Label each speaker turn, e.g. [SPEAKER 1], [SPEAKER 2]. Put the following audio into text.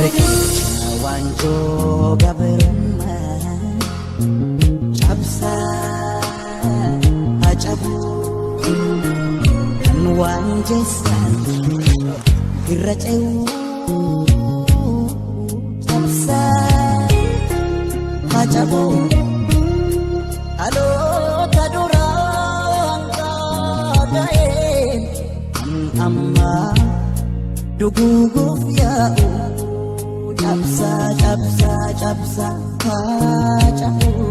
[SPEAKER 1] Riqicha waanjoo gabrummaa cabsaa cabuu kan waan jeessan irra ce'uu cabsaa cabuu dhaloota duraan gaaga'een kan ammaa duguuguuf yaa'u cabsaa cabsaa cabsaa haa cabuu.